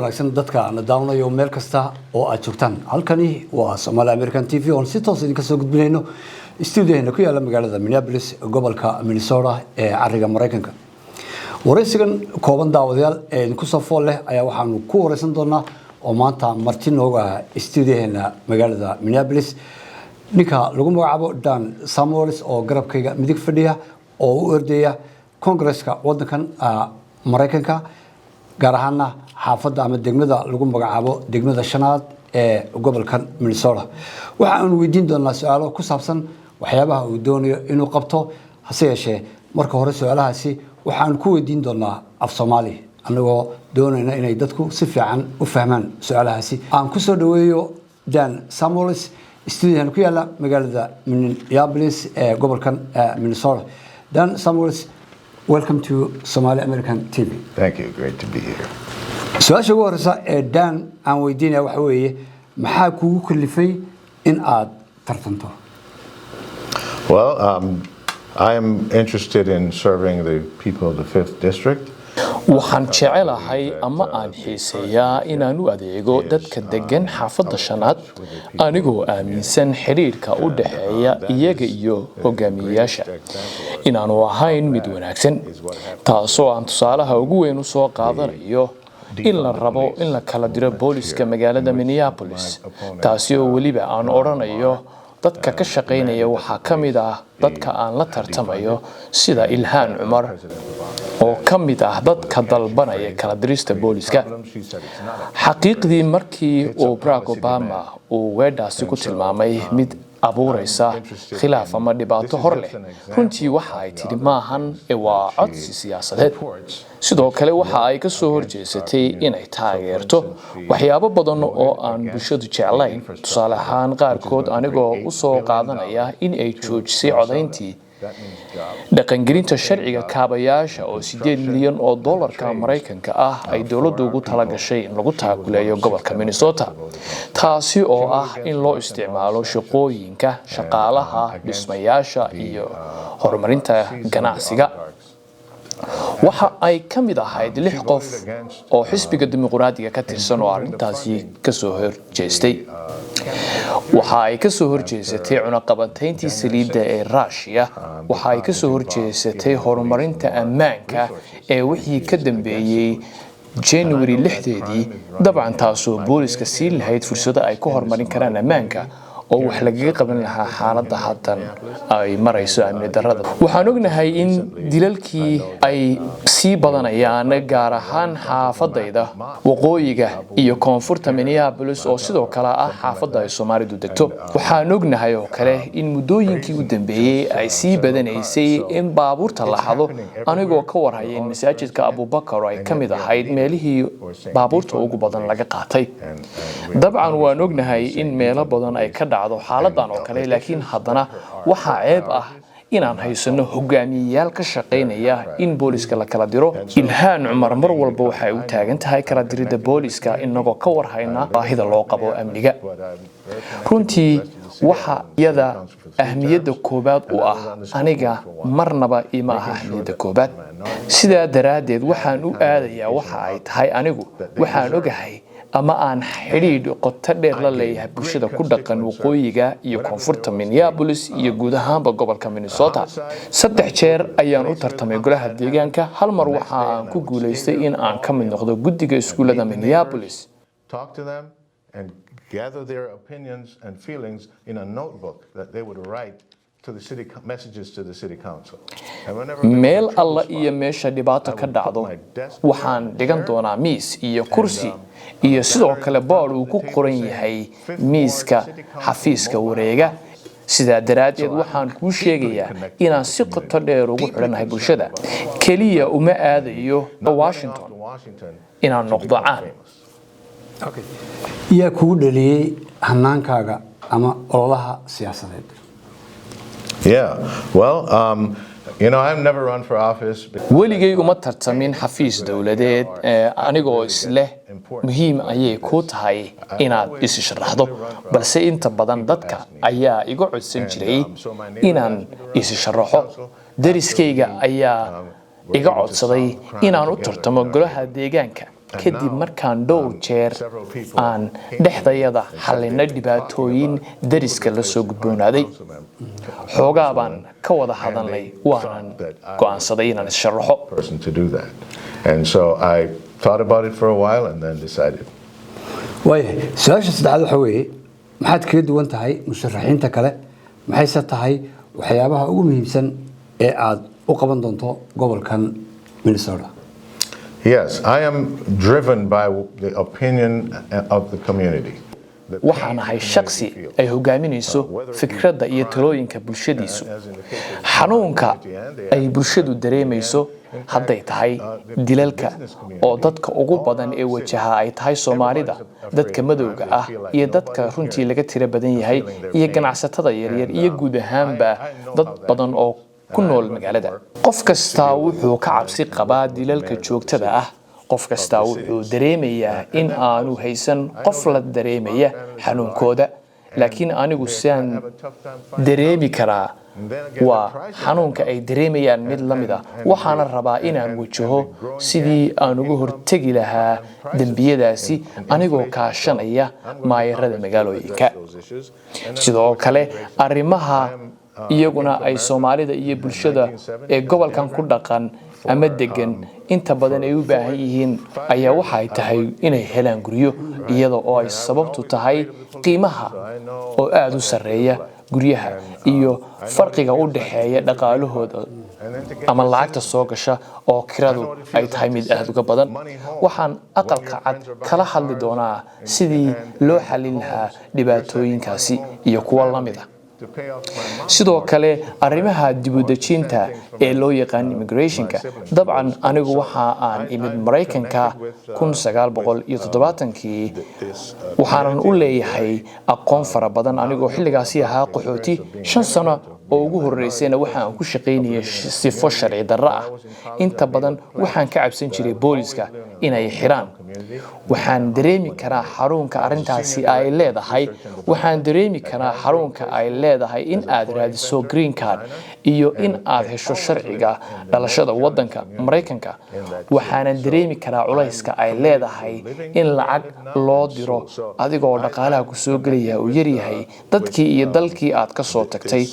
Wanaagsan dadka na daawanayo meel kasta oo aad joogtaan. Halkani waa Somali American TV oon si toos idinka soo gudbinayno stuudioheena ku yaala magaalada Minneapolis, gobolka Minnesota ee cariga Maraykanka. Waraysigan kooban, daawadayaal, ee idinku soo fool leh ayaa waxaanu ku wareysan doonaa oo maanta marti nooga ah stuudioheena magaalada Minneapolis ninka lagu magacaabo Dan Samuels oo garabkayga midig fadhiya oo u ordaya Congresska wadankan Maraykanka, gaar ahaana xaafadda ama degmada lagu magacaabo degmada shanaad ee gobolkan Minnesota. Waxa aanu weydiin doonaa su-aalo ku saabsan waxyaabaha uu doonayo inuu qabto. Hase yeeshee, marka hore su-aalahaasi waxaanu ku weydiin doonaa af Soomaali, anagoo doonayna inay dadku si fiican u fahmaan su-aalahaasi. Aan ku soo dhaweeyo Dan Samuels, stuudiyahan ku yaala magaalada Minneapolis ee gobolkan Minnesota. Dan Samuels, welcome to Somali American TV. Thank you. Great to be here. Su-aasha ugu horeysa ee Dan aan weydiinaya waxa weeye: maxaa kugu kalifay in aad tartanto? Well, I am interested in serving the people of the 5th District. Waxaan jecelahay ama aan xiiseeyaa inaan u adeego dadka deggan xaafadda shanaad, anigoo aaminsan xidhiidhka u dhexeeya iyaga iyo hogaamiyeyaasha inaanu ahayn mid wanaagsan, taasoo aan tusaalaha ugu weyn u soo qaadanayo in la rabo in la kala diro booliska magaalada Minneapolis, taasi oo weliba aan odhanayo dadka ka shaqaynaya waxaa ka mid ah dadka aan la tartamayo, sida Ilhaan Cumar oo ka mid ah dadka dalbanaya kala dirista booliska. Xaqiiqdii, markii uu Barack Obama uu weedhaasi ku tilmaamay mid abuuraysa khilaaf ama dhibaato hor leh, runtii waxa ay tidhi maahan ee waa codsi siyaasadeed. Sidoo kale waxa ay ka soo horjeesatay inay taageerto waxyaabo badan oo aan bulshadu jeclayn, tusaale ahaan qaarkood anigoo u soo qaadanaya in ay joojisay codayntii dhaqangelinta sharciga kaabayaasha oo 8 milyan oo dollarka Maraykanka ah ay dowladdu ugu talagashay in lagu taakuleeyo gobolka Minnesota, taasi oo ah in loo isticmaalo shaqooyinka shaqaalaha dhismayaasha iyo horumarinta ganacsiga. Waxa ay ka mid ahayd lix qof oo xisbiga Dimuqraadiga ka tirsan oo arrintaasi kasoo horjeestay. Waxa ay kasoo horjeesatay cunaqabatayntii saliidda ee Ruushiya. Waxa ay kasoo horjeesatay horumarinta ammaanka ee wixii ka dambeeyey January 6-deedii, dabcan taasoo booliska siin lahayd fursado ay ku horumarin karaan ammaanka oo wax lagaga qaban lahaa xaaladda haatan ay marayso amni darrada. Waxaan ognahay in dilalkii ay sii badanayaan, gaar ahaan xaafadayda waqooyiga iyo koonfurta Minneapolis, oo sidoo kale ah xaafadda ay Soomaalidu degto. Waxaan ognahay oo kale in muddooyinkii u dambeeyey ay sii badanaysay in baabuurta la xado, anigoo ka warhaya in masaajidka Abubakar oo ay ka mid ahayd meelihii baabuurta ugu badan laga qaatay. Dabcan waan ognahay in meelo badan ay ka dhacdo xaaladan oo kale, laakiin haddana waxaa ceeb ah inaan haysano hogaamiyeyaal ka shaqaynaya in booliska la kala diro. Ilhaan Cumar mar walba waxay u taagan tahay kala diridda booliska, inagoo ka warhayna baahida loo qabo amniga. Runtii waxa iyada ahmiyadda koobaad u ah, aniga marnaba ima aha ahmiyadda koobaad. Sidaa daraaddeed waxaan u aadayaa waxa ay tahay anigu waxaan ogahay ama aan xidhiidh qoto dheer la leeyahay bulshada ku dhaqan waqooyiga iyo koonfurta Minneapolis iyo guud ahaanba gobolka Minnesota. Saddex jeer ayaan u tartamay golaha deegaanka. Hal mar waxa aan ku guulaystay in aan ka mid noqdo guddiga iskuullada Minneapolis. Talk to them and gather their opinions and feelings in a notebook that they would write to the city, messages to the city council. And whenever there was a Meel trouble alla spot, iyo meesha dhibaato ka dhacdo waxaan dhigan doonaa miis iyo kursi iyo sidoo kale boor uu ku qoran yahay miiska xafiiska wareega. Sidaa daraaddeed waxaan kuu sheegayaa inaan si qoto dheer ugu xidhanahay bulshada. Keliya uma aadayo Washington to Washington inaan noqdo caan. Yaa kugu dhaliyey hanaankaaga ama ololaha siyaasadeed? Yeah, well, I've never run for office. Weligay uma tartamin xafiis dowladeed anigoo isleh muhiim ayay kuu tahay inaad isi sharaxdo, balse inta badan dadka ayaa iga codsan jiray inaan isi sharaxo. Deriskayga ayaa iga codsaday inaan u tartamo golaha deegaanka. Kadib markaan dhowr jeer aan dhexdayada xallinay dhibaatooyin dariska la soo gudboonaaday, xoogaa baan ka wada hadalnay, waanan go'aansaday inaan is-sharaxo. Person to do that. And so I thought about it for a while and then decided. Waayahay, su-aasha saddexaad waxa weeye: maxaad kaga duwan tahay musharaxiinta kale, maxayse tahay waxyaabaha ugu muhiimsan ee aad u qaban doonto gobolkan Minnesota? Yes, I am driven by the opinion of the community. The Waxaan ahay shakhsi ay hogaaminayso fikradda iyo talooyinka bulshadiisu, xanuunka ay bulshadu dareemayso, hadday tahay dilalka oo dadka ugu badan ee wajaha ay tahay Soomaalida, dadka madowga ah iyo dadka runtii laga tiro badan yahay iyo ganacsatada yaryar iyo guud ahaanba dad badan oo ku nool magaalada. Qof kastaa wuxuu ka cabsi qabaa dilalka joogtada ah. Qof kastaa wuxuu dareemayaa in aanu haysan qof la dareemaya xanuunkooda, laakiin anigu siaan dareemi karaa waa xanuunka ay dareemayaan mid la mid ah. Waxaana rabaa inaan wajaho sidii aan uga hortegi lahaa dembiyadaasi, anigoo kaashanaya maayarada magaalooyinka. Sidoo kale, arrimaha iyaguna ay Soomaalida iyo bulshada ee gobolkan ku dhaqan ama degan inta badan ay u baahan yihiin ayaa waxa ay tahay inay helaan guryo, iyada oo ay sababtu tahay qiimaha oo aada u sarreeya guryaha iyo farqiga u dhexeeya dhaqaalahooda ama lacagta soo gasha oo kiradu ay tahay mid aada uga badan. Waxaan Aqalka Cad kala hadli doonaa sidii loo xallin lahaa dhibaatooyinkaasi iyo kuwo la mid ah. Sidoo kale, arrimaha dibudejinta ee loo yaqaan immigrationka. Dabcan, anigu waxa aan imid Maraykanka 1970-kii, waxaanan u leeyahay aqoon fara badan, anigoo xilligaasi ahaa qaxooti. 5 sano oo ugu horreysayna waxa aan ku shaqaynayay sifo sharci darro ah. Inta badan waxaan ka cabsan jiray booliska inay xiraan. Waxaan dareemi karaa xanuunka arrintaasi ay leedahay. Waxaan dareemi karaa xanuunka ay leedahay in aad raadiso green card iyo in aad hesho sharciga dhalashada waddanka Maraykanka. Waxaanan dareemi karaa culayska ay leedahay in lacag loo diro adigoo dhaqaalaha ku soo gelaya uu yaryahay dadkii iyo dalkii aad ka soo tagtay,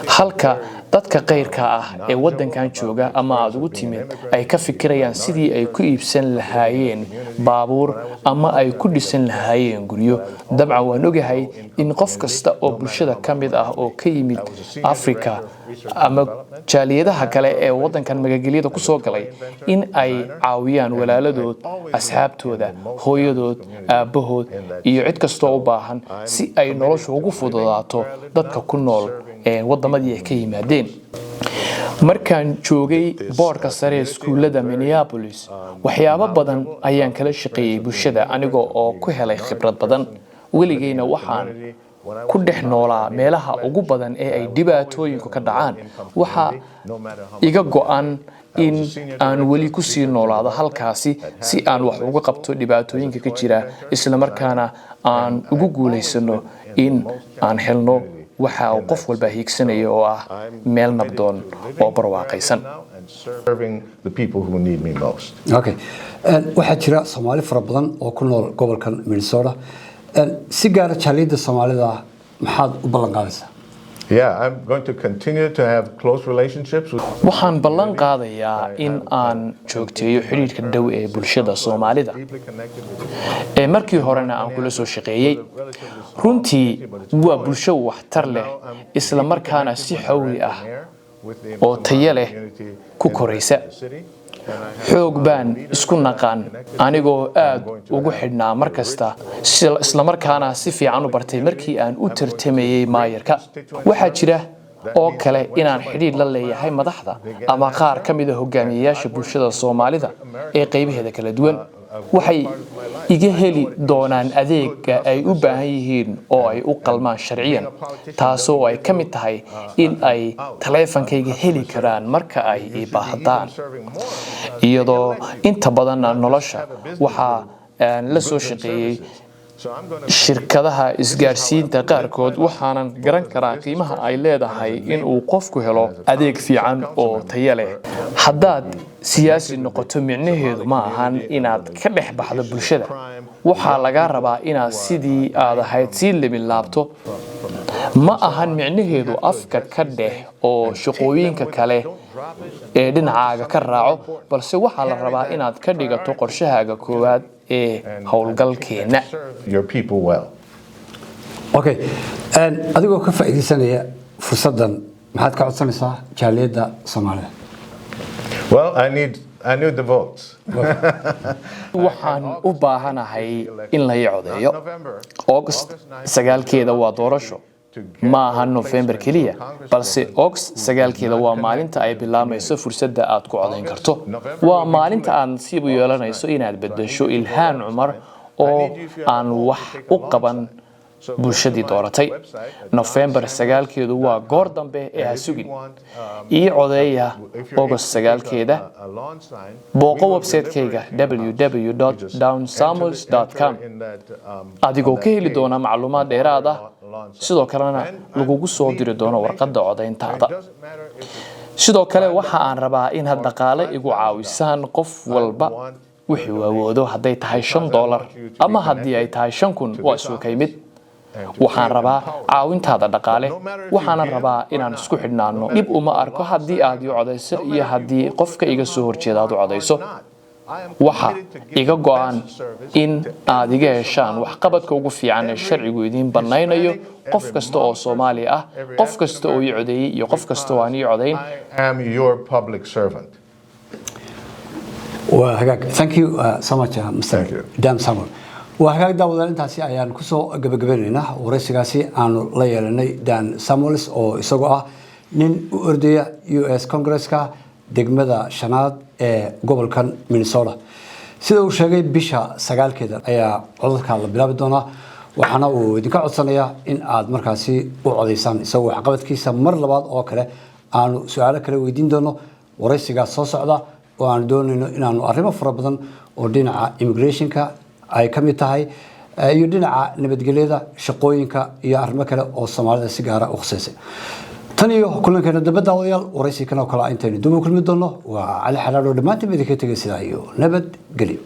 halka dadka kayrka ah ee waddankan jooga ama aada ugu timid ay ka fikirayaan sidii ay ku iibsan lahaayeen baabuur ama ay ku dhisan lahaayeen guryo. Dabcan, waan ogahay in qof kasta oo bulshada ka mid ah oo ka yimid Afrika ama jaaliyadaha kale ee waddankan magangelyada ku soo galay in ay caawiyaan walaaladood, asxaabtooda, hooyadood, aabbahood iyo cid kastoo u baahan, si ay noloshu ugu fududaato dadka ku nool waddamadii ay ka yimaadeen. Markaan joogay boardka sare ee iskuullada Minneapolis, waxyaabo badan ayaan kala shaqeeyey bulshada, aniga oo ku helay khibrad badan. Weligeyna waxaan ku dhex noolaa meelaha ugu badan ee ay dhibaatooyinku ka dhacaan. Waxaa iga go'an in aan weli kusii noolaado halkaasi si aan wax uga qabto dhibaatooyinka ka jira, islamarkaana aan ugu guulaysano in aan helno waxa uu qof walba hiigsanayo oo ah meel nabdoon oo barwaaqaysan. Serving the people who need me most. Okay, waxaa jira Soomaali fara badan oo ku nool gobolkan Minnesota. Si gaara jaaliyadda Soomaalida maxaad u ballan qaadaysaa? Yeah, I'm going to continue to have close relationships with Waxaan ballan qaadayaa in aan joogteeyo xidhiidhka dhow ee bulshada Soomaalida deeply connected with ee markii horena aan kula soo shaqeeyey. Runtii waa bulsho waxtar leh, isla markaana si xawli ah oo tayo leh ku koraysa. Xoog baan isku naqaan, anigoo aad ugu xidhnaa mar kasta, islamarkaana si fiican u bartay markii aan u tartamayey maayarka. Waxaa jira oo kale inaan xidhiidh la leeyahay madaxda ama qaar ka mida hogaamiyeyaasha bulshada Soomaalida ee qaybaheeda kala duwan. Waxay iga heli doonaan adeega ay u baahan yihiin oo ay u qalmaan sharciyan, taasoo ay ka mid tahay in ay taleefankayga heli karaan marka ay ii baahdaan. Iyadoo inta badan nolosha waxaa la soo shaqeeyey So I'm going to shirkadaha isgaarsiinta qaarkood, waxaanan garan karaa qiimaha ay leedahay in uu qofku helo adeeg fiican oo tayo leh. Haddaad siyaasi noqoto, micnaheedu ma ahan inaad ka dhex baxdo bulshada. Waxaa lagaa rabaa inaad sidii aad ahayd sii libin laabto. Ma ahan micnaheedu afka ka dheh oo shaqooyinka kale ee dhinacaaga ka raaco, balse waxaa la rabaa inaad ka dhigato qorshahaaga koowaad ee howlgalkeenna. Serve your people well. Okay, adigoo ka faa'iidaysanaya fursaddan, maxaad ka codsanaysaa jaaliyadda Soomaalida? Well, I need the votes. Waxaan u baahanahay in la ii codeeyo. November. August 9-keeda waa doorasho. Ma aha November keliya, balse August 9-keeda waa maalinta ay bilaamayso fursadda aad ku codayn karto. Waa maalinta aad nasiib u yeelanayso inaad bedesho Ilhaan Cumar oo aan wax u qaban bulshadii dooratay. November 9-keedu waa goor dambe ee ha sugin. Ii codeeya August 9-keeda. Booqo website-kayga www.dansamuels.com adigoo ka heli doona macluumaad dheeraad ah, sidoo kalena lagugu soo diri doono warqadda codayntaada. Sidoo kale waxa aan rabaa inaad dhaqaale igu caawisaan. Qof walba wuxuu awoodo, hadday tahay $5 ama haddii ay tahay 5,000, waa isu kay mid. Waxaan rabaa caawintaada dhaqaale, waxaana rabaa inaan isku xidhnaano. Dhib uma arko haddii aad ii codayso iyo haddii qofka iga soo horjeeda aad u codayso. Waxa iga go'an in aad iga heshaan waxqabadka ugu fiican ee sharcigu idiin bannaynayo. Qof kasta oo Soomaali ah, qof kasta oo ii codeeyey iyo qof kasta oo aan ii codayn. I am your public servant. Waa hagaag. Thank you so much, Mr. Thank you. Dan Samuel. Waa hagaag, daawadayaal, intaasi ayaan kusoo gabagabeynaynaa waraysigaasi aanu la yeelanay Dan Samuels, oo isagoo ah nin u ordaya US Congresska degmada shanaad ee gobolkan Minnesota. Sida uu sheegay, bisha 9-keeda ayaa codadka la bilaabi doonaa, waxaana uu idinka codsanayaa in aad markaasi u codaysaan, isagoo waxqabadkiisa mar labaad oo kale aanu su-aalo kale weydiin doono waraysigaas soo socda, oo aanu doonayno inaanu arrimo fara badan oo dhinaca immigrationka ay ka mid tahay iyo dhinaca nabadgelyada, shaqooyinka iyo arrimo kale oo Soomaalida si gaara u khuseysay. Tan iyo kulankeena dambe, daawadayaal, waraysi kan oo kale intaynu dib u kulmi doono, waa Cali Xalaal oo dhammaantiin idinka tegay sidaa iyo nabadgelyo.